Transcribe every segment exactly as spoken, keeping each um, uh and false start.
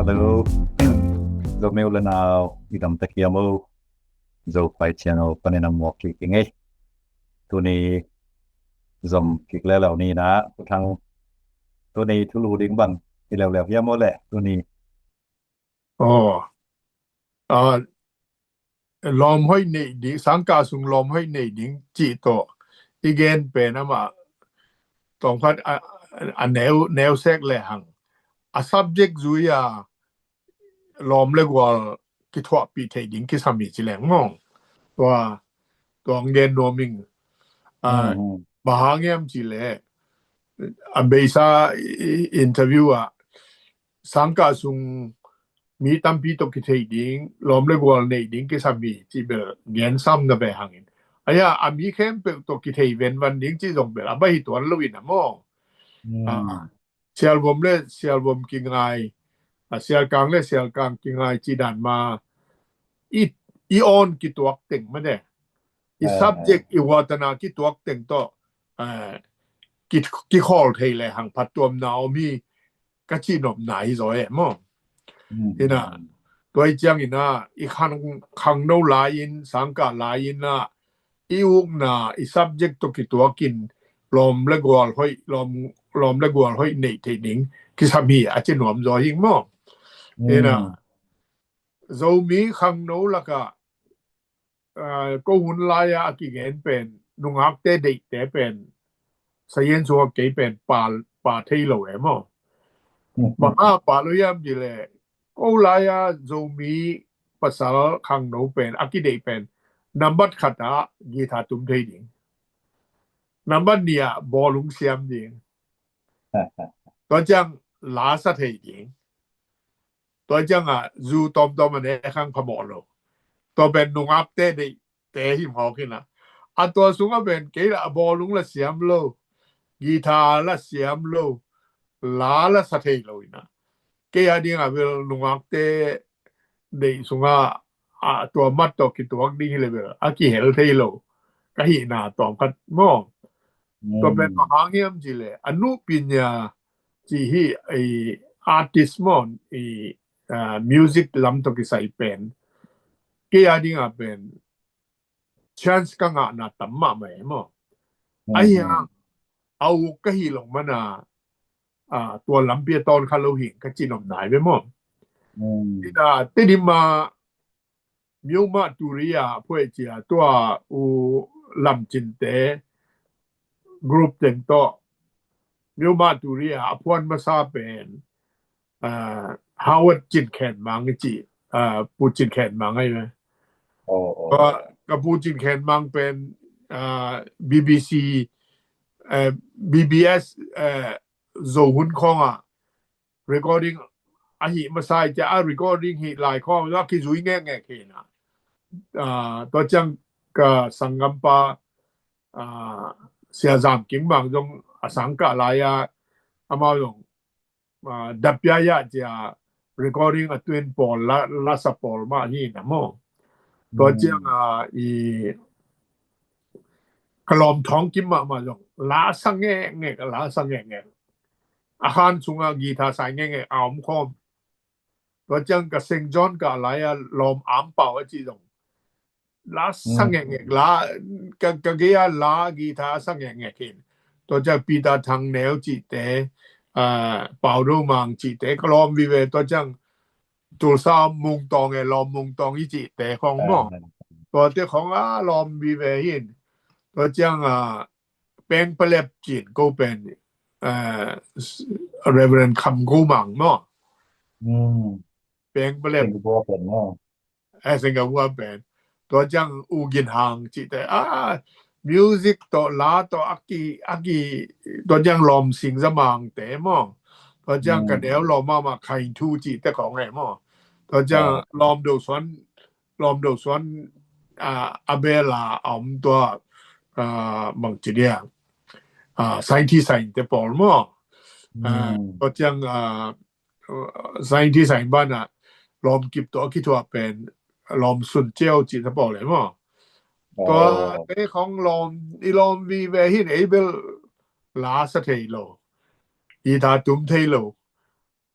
Hello. Zo myo le nau, i dam tak hiam o. Zo pai ciang o, panin a muak kik i ngei. Tuni zom kik leuleu ni na, Pu Thang. Tuni thulu ding bang hi leuleu hiam o le, tuni. Aw. Ah, lawm hoih nei ding, sangkah sung lawm hoih nei ding cih tawh i gen pen amah tawmkhat a, a neu, neu sek le hang. A subject zui a lawm le gual kithuahpih theih ding kisam hi ci leng maw. Tua, tua hong gen nuam ing. Ah, mm, mm. Bang hang hiam cih leh, a beisa i, i interview ah sangkah sung mi tampi tawh kithei ding, lawm le gual nei ding kisam hi cih bel gen sam na ve hangin. Aia, a mi khempeuh tawh kithei venvan ding cih zong bel a baih hi tuan lo in a maw. Mm. Ah, sialvom le sialvom kingai, a sialkang le sialkang kingai cih dan ma, i, i awn kituak teng mah de. I, eh, subject, i watana kituak teng tawh, eh, ki, kikhawl thei le hang phattuamna om hi ka cihnopna hi zaw e maw. Mm. Hi na, tua hi ciangin a, i khang, khangno lai-in, sangkah lai-in a, i ukna, i subject tawh kituakin lawm le gual hoih, lawm, lawm le gual hoih neih theih ding kisam hi a ci nuam zaw hi maw. Hi na, mm, Zomi khangno lakah, ah, ko hun lai-a a kigen pen, nungakte deihte pen, sayen sungah kei pen pa, pa thei lo e maw. Mm. Bang a pa lo hiam cih leh, ko lai-a Zomi pasal khangno pen, a kideih pen, nambat khat ah guitar tum thei ding. Nambat nih ah bawlung siam ding. Tua ciang la sa thei ding. Tua ciang a zu tawmtawm a ne khang phamawh lo. Tua pen nungakte deihte hi mawk hi na. A tua sungah pen kei la a bawlung la siam lo. Guitar la siam lo. La la sa thei lo hi na. Kei a ding a bel nungakte deih sungah a tua mat tawh kituak ding hi le bel a kihel thei lo ka hihna tawmkhat maw. Tua pen, mm, bang hang hiam cih leh a nuh pinya cih hi, i artist maw, i, ah, music lam tawh kisai pen kei a ding a pen chance ka ngahna tam mahmah e maw. Mm. Ahi hang a uk ka hih loh mana, ah, tua lampi a tawn kha lo hi ka cihnopna hi ve maw. Mm. Hi na, Tedim ah Myanmar Turi a phuai cia tua U Lam Cin te group teng tawh Myanmar Turi a a phuan masa pen, ah, Howard Cin Khen Mang i ci, ah, Pu Cin Khen Mang ai ve. Oh, oh. Ka, ka Pu Cin Khen Mang pen, ah, B B C, eh, B B S, eh, Zo hun khawng ah recording a hih masa i cia, a recording hih lai khawng a kizui ngekngek hi na. Ah, tua ciang ka sanggampa, ah, Sia Zam King Mang zong a sangkah lai-a amau zong, ah, dap ya ya cia recording a tuin pawl la, la sa pawl mah hi na maw. Tua ciang a i ka lawm Thawng Kim mahmah zong la sa ngekngek, la sa ngekngek. A khan sungah guitar sai ngekngek a om khawm. Tua ciang ka Saint John kah lai-a lawm Am Pau a ci zong la sa ngekngek, la, ka, ka gei-a la guitar sa ngekngek hin. Tua ciang Peter Thang Neu cihte, ah, Pau Do Mang cihte ka lawm vive. Tua ciang Tulsa Mung Tawng e, lawm Mung Tawng i cihte khawng maw. Tuate khawng a lawm vive hin. Tua ciang, ah, Peng Palep cin ko pen, ah, Reverend Kham Go Mang maw. Peng Palep. Singapore pen maw. Eh, Singapore pen. Tua ciang U Gin Hang cihte, ah, music tawh la tawh a ki, a ki, tua ciang lawm Sing Za Mang te maw. Tua ciang ka neu lawm mahmah Khai Thu cihte khawng e maw. Tua ciang lawm Do Suan, lawm Do Suan, ah, a bel a om tua, ah, mang ci dia. Ah, Sain Thi Sain te pawl maw. Ah, tua ciang, ah, Sain Thi Sain banah lawm kip tawh a kithuah pen lawm Sun Ciau cih ta pawl e maw. Tuate khawng lawm, i lawm vive hin ei bel la sa thei lo. Guitar tum thei lo.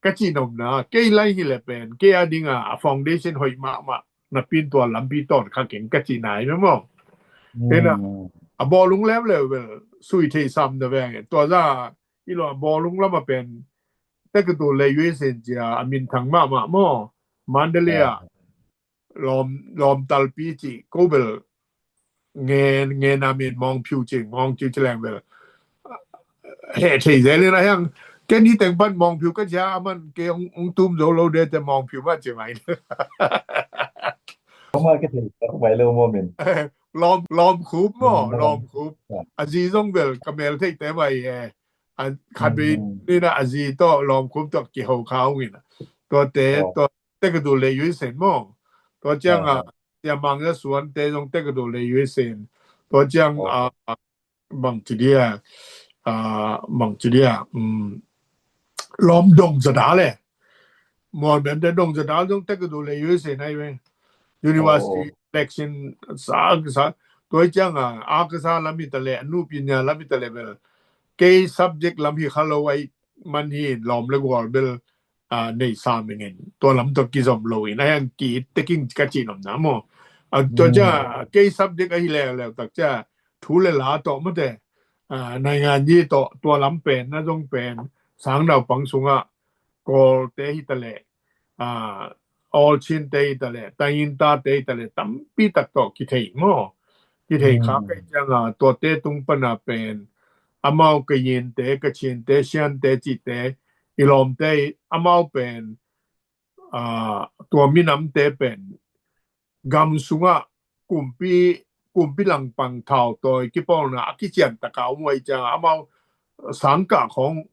ka cih nopna, kei lai hi le pen kei a dinga a foundation hoih mahmah napi in tua lampi tawn kha keng ka cih nai mah maw. Ena, a bawlung leuleu bel sui thei sam na veng e. Tua za i lo a bawlung lama pen Tekatu Lei Ui Sin cia a minthang mahmah maw. Mandalay a lawm, lawm talpi ci ko bel ngen, ngen a min Mawng Phiu ci, Mawng Phiu ci leng bel he thei zel in a hiang. Ken hi teng pan Mawng Phiu ka cia a man ke ong, ong tum zo lo de te Mawng Phiu ma ci mai. Ama ka thei tak mai lo mo min. Lawm, lawm khup maw, lawm khup. A zi zong bel ka mel thei te mai e. A khat bi ni na a zi to lawm khup to ki ho kha ong in. Tua te, tua Tekatu Lei Ui Sin maw. Tua ciang a, tia mang ya suan te zong Tekatu Lei Ui Sin. Tua ciang a, bang ci dia, a, bang ci dia, um, lawm dong zada le. Mual bem te dong zada zong Tekatu Lei Ui Sin ai ve. University selection sa, sa, tua ciang a, a ka sa lam hi ta le, nu pinya lam hi ta le bel. Kei subject lam hi kha lo ai man hi lawm le gual bel a, nei sam ing in, tua lam tawh kizom lo in, a hiang ki teking ka cih nopna maw. A, tua cia, kei subject ahi leuleu tak cia, thu le la tawh mate, a, naingan yi tawh, tua lam pen, na zong pen, sang naupang sungah, Kawl te hi ta le, a, Awl Chin te hi ta le, Tangin ta te hi ta le, tampi tak tawh kithei maw. Kithei kha kai ciang a, tua te tung pana pen, amau Kayin te, Kachin te, Sian te, cih te, i lawm te, amau pen, a, tua minam te pen, gam sungah kumpi, kumpi langpang thau tawi, kipawlna, a kician taka um ai ciang a, amau sangkah khawng,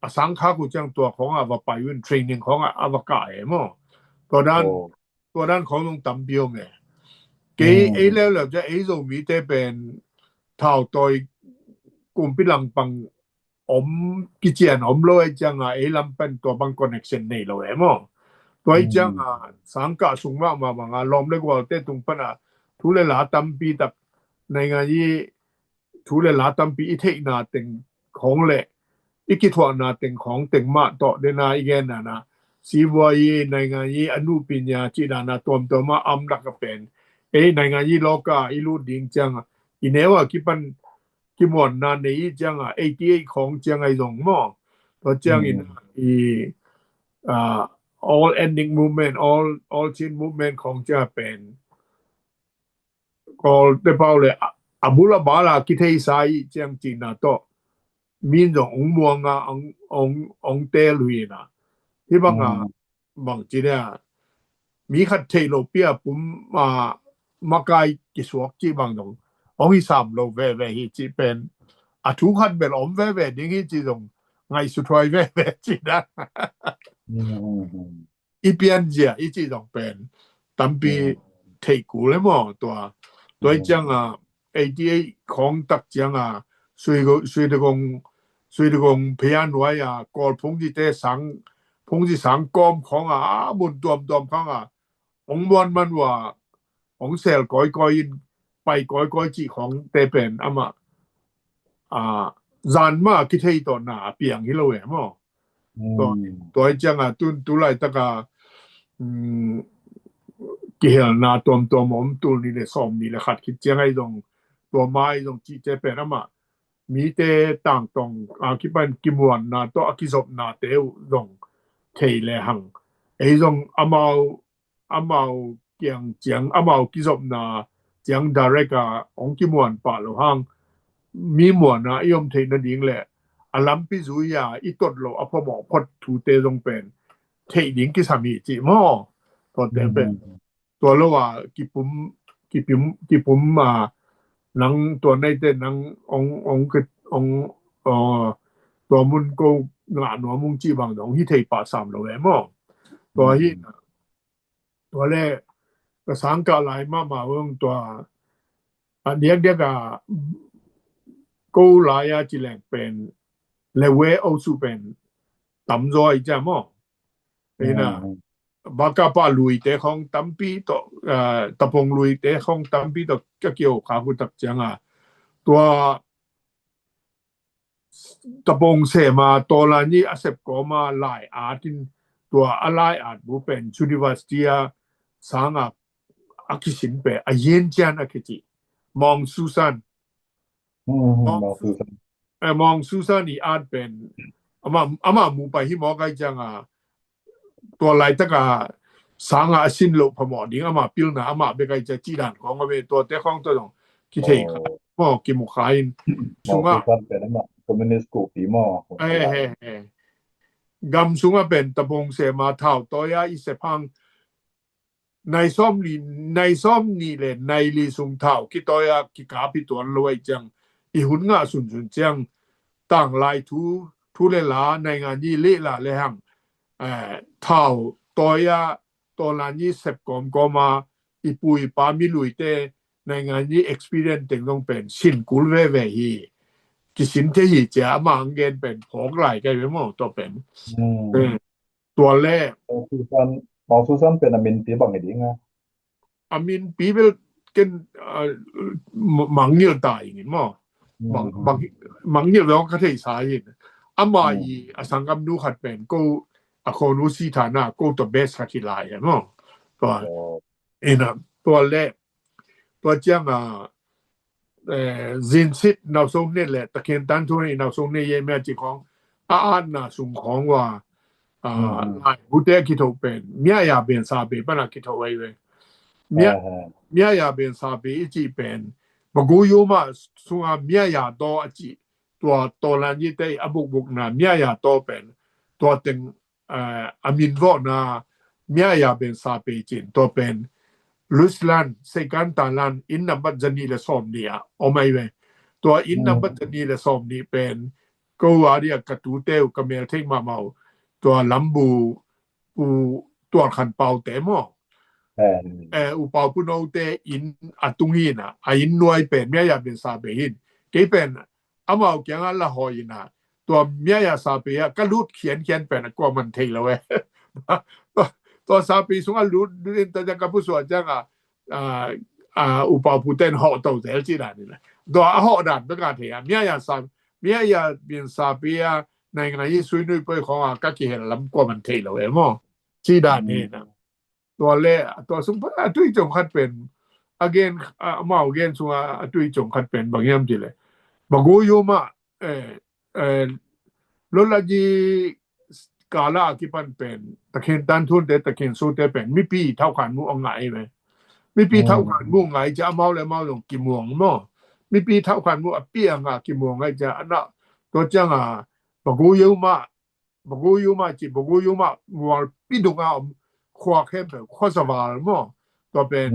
a sangkha ku ciang tua khawng a va pai un, training khawng a, a va kah e maw. Tua dan, tua dan khawng zong tampi om e. Kei ei leuleu ciang ei Zomite pen thau tawi kumpi langpang om kician om lo ai ciang a ei lam pen tua bang connection nei lo e maw. Tua ai ciang a sangkah sung mahmah bang a lawm le gualte tung pan a thu le la tampi tak naingan yi thu le la tampi i theihna teng khawng le i kithuahna teng khawng teng mah tawh dena i gen nana. Sivua i naingan yi a nupi nia cih dana tuamtuam a am lak a pen. Ei naingan yi lawka i lut ding ciang a i neu a kipan kimuanna nei i ciang a eighty eight khawng ciang a i zong maw. Tua ciang in i, a, all ethnic movement, all, all Chin movement khawng ciang a pen. Kawl te pau le a, a bul a bal a kitheisa i ciang cihna tawh min zong ong muang a ong, ong, ong tel hui na. Hi bang a bang ci dia mi khat thei lo pia pum a makai kisuak ci bang zong ong hi sam lo veve hi ci pen a thu khat bel om veve ding hi ci zong ngai su thuai veve ci da. I pian zia i cih zong pen tampi theih kul e maw tua. Tua i ciang a eighty eight khawng tak ciang a sui, sui de gong, sui de gong phia nuai a Kawl phungzi te sang, phungzi sang kawm khawng a a mun tuamtuam khawng a ong muan man ua ong sel kawikawi in pai kawikawi cih khawng te pen amah a zan ma kithei tawh na a piang hi lo e maw. Tua i ciang a tun tu laitak a kihelna tuamtuam om tul ni le sawm ni le khat khit ciang a i zong tua ma i zong cih te pen amah mite tangtong a kipan kimuanna tawh a kizopna te uh zong thei le hang ei zong amau amau kiang ciang amau kizopna ciang direct a ong kimuan pah lo hang mi muanna i om theih nading le a lampi zui a i tot lo a phamawh phot thute zong pen theih ding kisam hi cih maw. Tuate pen tua lo a kipum, kipum, kipum a nang tua neite nang ong, ong, ong, tua mun ko ngah nuam ung cih bang zong hi thei pah sam lo e maw. Tua hi tua le ka sangkah lai mahmah ung tua a diakdiak a ko lai a ci leng pen le we o su pen tamzaw i cia maw. Ina baka pa lui te khong tampi tawh tapong lui te khong tampi tawh ka kio kha ku tak ciang a tua Tapong Sema Tawlan i a sep kawma lai at in, tua a lai at bu pen university a sanga a kisin pe a yin cian a kici Mong Susan. Mong Susan i at pen ama ama mu pai hi mawk ai cianga tua laitaka sanga a sin loh phamawh ding ama pilna ama bek ai cia cih dan khawng a ve, tuate khawng tua zong kithei kha maw, kimu kha in. Sunga communist kupi maw, gam sunga pen Tapong Sema thau tawi a i sephang nai sawm li nai sawm nih le nai li sung thau kitawi a kikap hi tuan lo ai ciang, i hun ngah sunsun ciang tanglai thu, thu le la, naingan i lehla le hang thau tawi a tawlan i sep kawmkawm a i pu i pa miluite naingan i experience teng zong pen sin kul veve hi. Kisin thei hi cia ama ang gen pen phawk lai kai ve maw, tua pen. Tua le Maususan pen a minpi bang hi ding a? A minpi bel ken mangngil ta ingin maw. Mangngil ve ka theisa in. Ama i a sanggamnu khat pen ko a khonu si thana ko tua bes khat hi lai maw. Tua ina tua le tua cianga zinsit nausong ne le takhen tan thu nei nausong ne ye mia ci khong a atna sung khong wa lai hute kitho pen mia ya ben sa be pana kitho ai ve. Mia ya ben sa be i ci pen bagu yuma sunga mia ya to a ci tua to lan yi te a bukbukna mia ya to pen tua teng a min vawhna mia ya ben sa pe cin tua pen Ruslan seikan talan inn nambat zani le sawm ni a om ai ve. Tua inn nambat zani le sawm ni pen ko a dia ka tute uh ka mel thei mahmah uh tua lambu u tual khan pau te maw. U pau pu no te inn a tung hin a inn nuai pen mia ya ben sa pe hin kei pen amau kianga la hawi ina tua mia ya sa pe a ka lut khian khian pen a kua man thei lo e. Tua sa pe sung a lut din ta ka pu sua cianga u pau pu ten haw to zel ci dan ina tua a haw dan beka thei a mia ya sa mia ya bin sa pe a naingan i sui nui poi khong a ka kihel lam kua man thei lo e maw. Ci dan ina tua le tua sung a tui cong khat pen again amau again sunga a tui cong khat pen bang hiam ti le bagu yuma lo la ji kala a kipan pen takhen tan thun te takhen su te pen mipi thau khan mu a ngai ve. Mipi thau khan mu ngai ca amau le amau zong kimuang maw. Mipi thau khan mu a piang a kimuang ngai ca ana tua cianga bagu yuma bagu yuma ci bagu yuma mual pidunga om khua khempeuh khua saval maw. Tua pen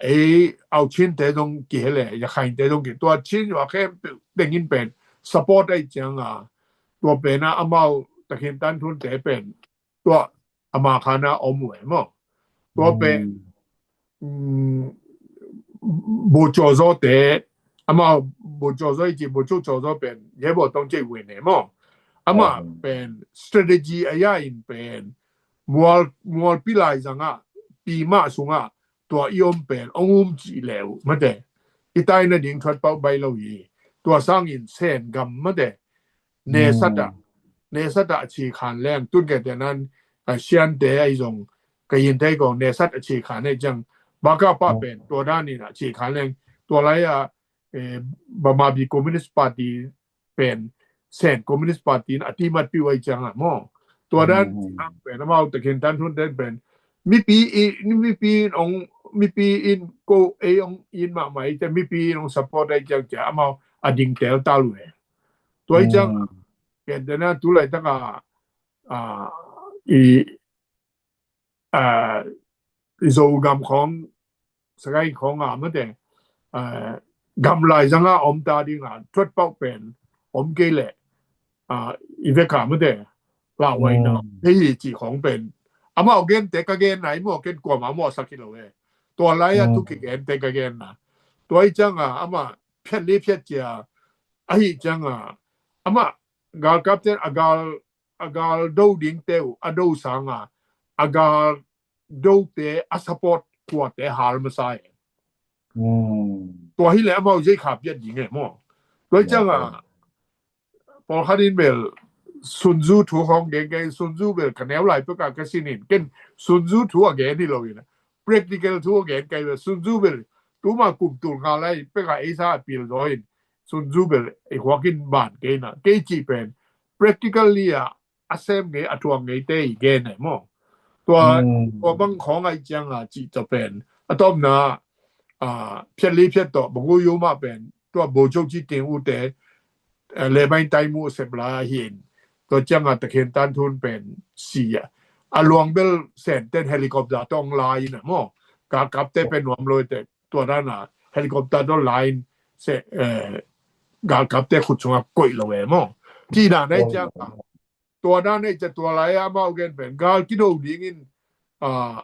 ei au chin te dong ki hele ya khain te dong ki tua chin yua khempeuh tengin pen support ai cianga tua pen a amau takhin tan thun te pen tua ama khana om uh e maw. Tua pen bo cawzaw te amau bo cawzaw i ci bo cu cawzaw pen ye bo tong cei wen e maw. Ama pen strategy a ya in pen mual mual pilai zanga pi mah sunga tua i om pen ong um ci leu mate i taina ding thuat pau bai lo hi. Tua sangin sen gam mate nesata nesata a ci khan leng tun ke te nan a sian te ai zong ka yin te kong nesat a ci khan ai jang baka pa pen tua danin a ci khan leng tua lai a Bama bi Communist Party pen sen Communist Party in a ti mat piu ai ciang a maw. Tua dan pen amau takin tan hun den pen mipi i mipi in ong mipi in ko ei ong in mahmah i te mipi in ong support ai ciang cia amau a ding tel tal uh e. Tua i ciang ken te na tu lai taka i i Zogam khong sagai khong a mate gam lai zanga om ta dinga thuat pau pen om kei le i veka mate lauhuaina hei ci khong pen amau gen te ka gen nai maw ken kuama maw sakhi lo e. Tua lai a tu ki gen te ka gen na tua i cianga ama phiat li phiat cia ahi cianga ama galkap ten a gal a gal do ding te uh a do sanga a gal do te a support kua te hal masa e. Tua hi le amau zei kha piat ding e maw. Tua cianga pawlkhat in bel Sun Tzu thu khawng gen kei, Sun Tzu bel ka neu lai pek a ka sin in, ken Sun Tzu thu a gen hi lo in, practical thu a gen kei bel, Sun Tzu bel tuma kum tul nga lai pek a ei sa a pil zaw in, Sun Tzu bel ei khuak in ban kei na, kei cih pen practically a a sem ngei, a thuak ngei te i gen e maw. Tua, tua bang khawng ai ciang a cih tawh pen a tawpna, a, phiat li phiat tawh, bagu yu mah pen tua bo chok ci ting u te, eh, le bai tai mu sep la hi in. Tua ciang a takhen tan thun pen si a, a luang bel sen ten helicopter tawh ong lai in a maw. Ka kap te pen nuam lo te, tua dan a helicopter tawh lai in se, eh, galkap te khut sungah koih lo e maw. Ci dan ai ciang a, tua dan ai ciang tua lai a amau gen pen gal kido dingin, a,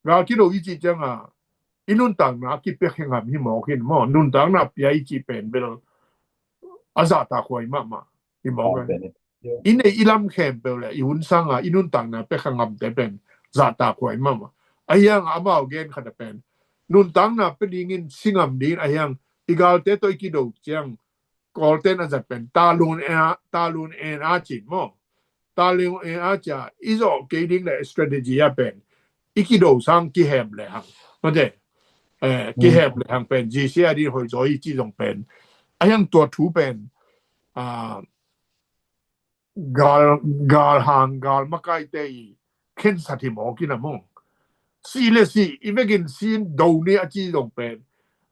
gal kido i ci ciang a i nuntakna a kipek hi ngam hi mawk in maw, nuntakna pia i ci pen bel a zahtak huai mahmah hi mawk e. I neih i lam khempeuh le i hun sang a i nuntakna pek kha ngamte pen zahtak huai mahmah. A hiang a amau gen khat a pen nuntakna pe dingin si ngam dingin a hiang i galte tawh i kido ciang Kawlten a zat pen talun en a, talun en a cin maw. Talun en a cia i zawh kei ding le strategy a pen i kido sang kihem le hang. Mate, eh, kihem le hang pen G C a ding hoi zaw i ci zong pen a hiang tua thu pen, a, gal, gal hang, gal makai te i khensat hi mawk in a maw. Si le si, i vekin si in do ni a ci zong pen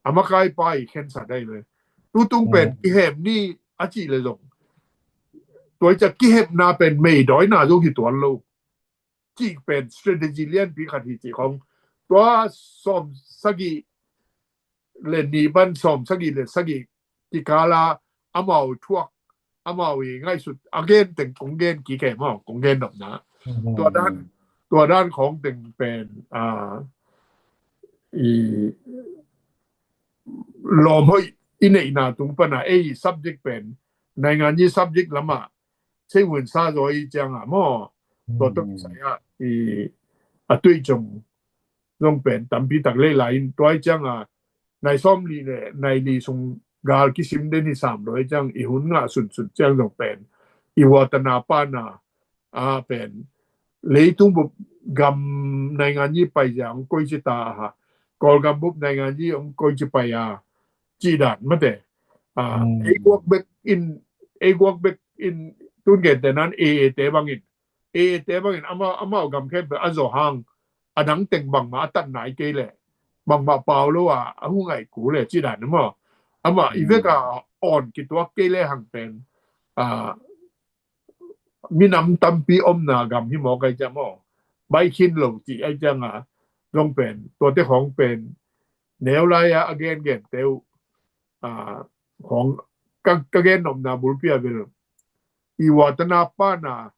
a makai pa i khensat ai ve. Tutung pen kihem ni a ci le zong, tua i ca kihemna pen meidawina zong hi tuan lo. Cih pen strategy lianpi khat hi cih khong. Tua sawm sagih le ni pan sawm sagih le sagih kikala amau thuak, amau i ngaihsut a gen teng kong gen kik e maw, kong gen nopna. Tua dan, tua dan khong teng pen, a, i lawm hoih i neihna tung pana ei subject pen naingan i subject lama sei hun sa zaw i ciang a maw. Tua tok sai a i a tui cong zong pen tampi tak lei lai in tua i ciang a nai sawm li le nai li sung gal kisim den hi sam lo i ciang i hun ngah sunsun ciang zong pen i watana pana a pen leitung bup gam naingan i pai zia ong koi ci ta a ha, Kawlgam bup naingan i ong koi ci pai a ci dan mate. A, ei guak bek in, ei guak bek in tun gen te nan e e te bangin, e e te bangin amau, amau gam khempeuh a zaw hang a dang teng bangmah a tat nai kei le bangmah pau lo a a hu ngai ku le ci dan maw. Amah i vek a awn kituak kei le hang pen, a, minam tampi omna gam hi mawk ai ciang maw. Bai khin lo ci ai ciang a zong pen tuate khong pen neu lai a a gen gen teu, a, khong ka, ka gen nopna bulpi a bel i watana pana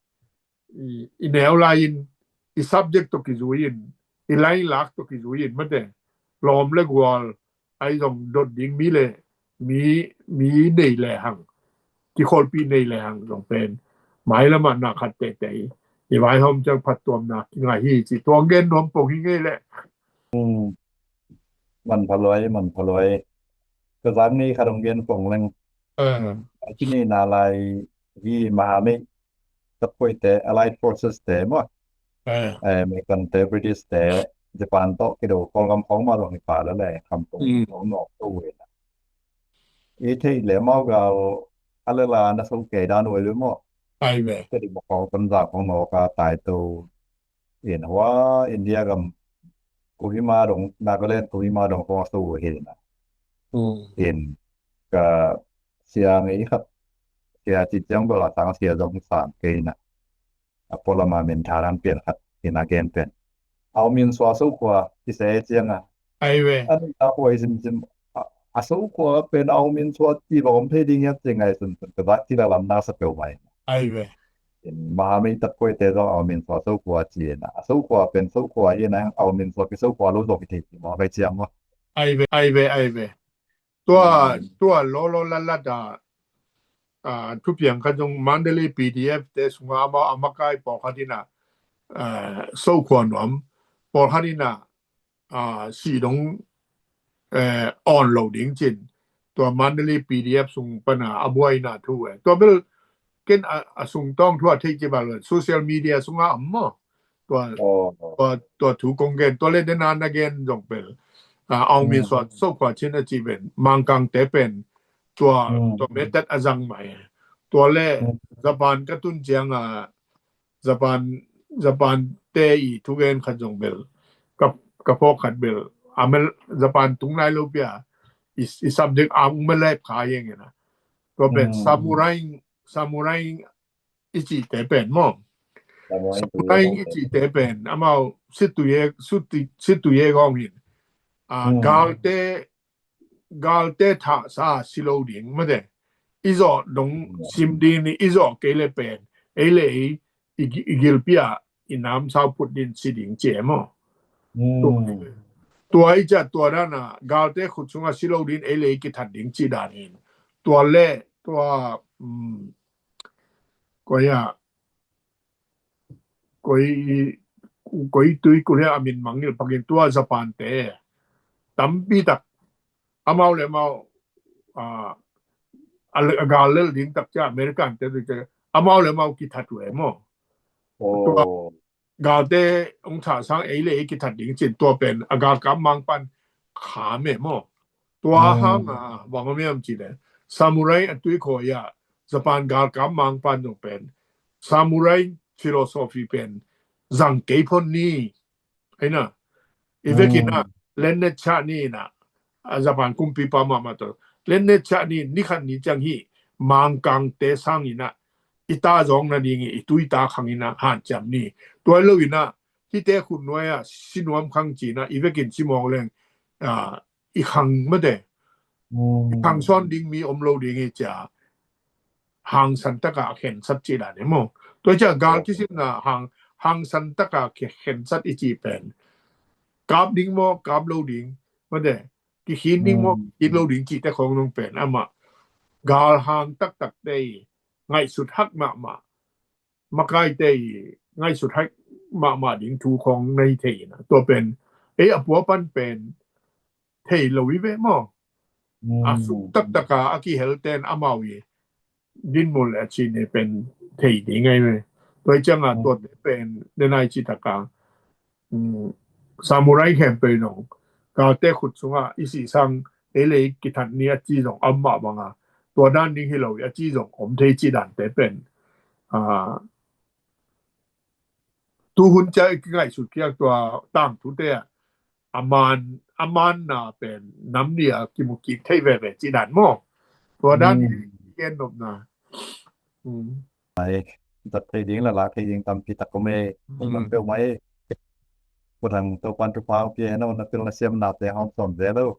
i, i neu lai in i subject tawh kizui in i lailak tawh kizui in mate lawm le gual ai zong dot ding mi le mi, mi nei le hang, kikholpih nei le hang zong pen mailamah na khat teitei i vaihawm ciang phattuamna kingah hi ci tuang gen nuam pong hi ngei le. Man phaloi, man phaloi. Ka zang ni khat ong gen pong leng. A kini na lai hi maha mei tak koi te allied forces te maw. American te, British te, Japan tawh kido Kawlgam khawng mah zong hi pha la le kam tung ong nawk to ve na. I theih le mau gal a le la na so kei dan oi le maw. Ai ve. Ka di maw khawng tan za khawng nawk a tai to. In hua India gam Kohima dong, Nagaland Kohima dong khawng a so hi na. In ka sia ngei khat sia ci ciang bel a tang sia zong sam kei na. A pualama min tharan pian khat in a gen pen Aung Min Sua so khua kisai ciang a. Ai ve. An ta khua i sim sim a so khua pen Aung Min Sua ci ba om thei ding hiat ci ngai sun sun ka ba ci la lam na sa peuh mai. Ai ve. Maha mei tak koi te zong Aung Min Sua so khua ci na. A so khua pen so khua hi na Aung Min Sua ki so khua lo zong ki thei ci maw kai ciang maw. Ai ve, ai ve, ai ve. Tua, tua lolo lalat a, a, thupiang khat zong Mandalay P D F te sunga ama, a makai pawlkhat in a, a, so khua nuam, pawlkhat in a, a, si dong, eh, awn lo ding cin, tua Mandalay P D F sung pana a buaina thu e. Tua bel ken a, a sung tawng thu a thei ci bal social media sunga om maw. Tua, tua, tua thu kong gen, tua le dena na gen zong pel. A, Aung Min Suat so khua chin a ci ven, Mangkangte pen tua, tua metat a zang mai. Tua le Japan ka tun ciang a, Japan, Japan te i thugen khat zong bel ka, ka phawk khat bel a mel Japan tung lai lo pia i, i subject a ung mel lai kha yeng ena. Tua pen samurai, samurai i cihte pen maw. Samurai i cihte pen amau situye, situ, situye gawng hin a, galte, galte thahsa si lo ding mate. I zawh dong sim ding ni, i zawh kei le pen ei le ei i, i gilpi ah i namsau phut ding si ding ci e maw. Tua i ciah tua dana galte khut sunga si lo ding ei le ei kithat ding ci dan in. Tua le tua um, koi a koi, koi tui kul hia a min mangngilh pakin tua Japan te tampi tak amau le amau a, a gal lel ding tak cia American te ding cia amau le amau kithat uh e maw. Tua galte ong thah sang ei le ei kithat ding cin tua pen a galkap mang pan kham e maw. Tua hang a bang a miam ci le samurai a tui khawi a Japan galkap mang pan zong pen samurai philosophy pen zang kei phon ni. Aina i vekin a lennet chah ni na a Japan kumpipa mahmah tawh lennet chah ni, ni khat ni ciang hi Mangkangte sangin a i ta zawng nading i tui ta khangin a hanciam ni. Tua lo in a hite khut nuai a si nuam khang cin a i vekin si mawk leng a, i khang mate. I khang sawn ding mi om lo ding i cia hangsan taka khensat ci dan e maw. Tua cia gal kisimna hang, hangsan taka khensat i ci pen kap ding maw, kap lo ding mate. Kikhin ding maw, kikhin lo ding cite khong nong pen amah gal hang taktak te i ngaihsut hak mahmah, makaite i ngaihsut hak mahmah ding thu khong nei thei ina. Tua pen ei a pua pan pen thei lo i ve maw. A suk taktaka a kihel ten amau i dinmun le a cine pen thei ding ngai ve. Tua i cianga tuate pen denai ci taka samurai khempeuh zong galte khut sungah i sih sang ei le ei kithat ni a ci zong om mah banga tua dan ding hi lo i a ci zong om thei ci dante pen tuhun cia i kingaihsut kiak tua tangthute ah a man, a manna pen nam ni a kimu kik thei veve ci dan maw. Tua dan i gen nopna. Zat thei ding la lak thei ding tampi tak om e. Ong lam peuh mai. Kudang Topan thupha pia hen o, na pilna siamnate hong sawm ve lo.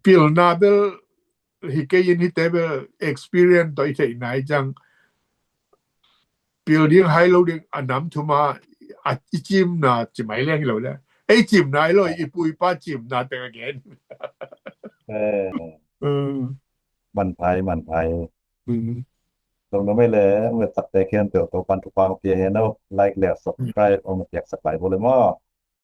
Pilna bel hi kei in hite bel experience tawh i theih nai ciang pil ding hai lo ding a nam thuma a i cimna ci mai leng hi lo le. Ei cimna hi lo, i pu i pa cimna teng a gen. Man phai, man phai. Tung na mai le, mai takte khian peuh Topan thupha pia hen o, like le subscribe ong piak sak lai bo le maw.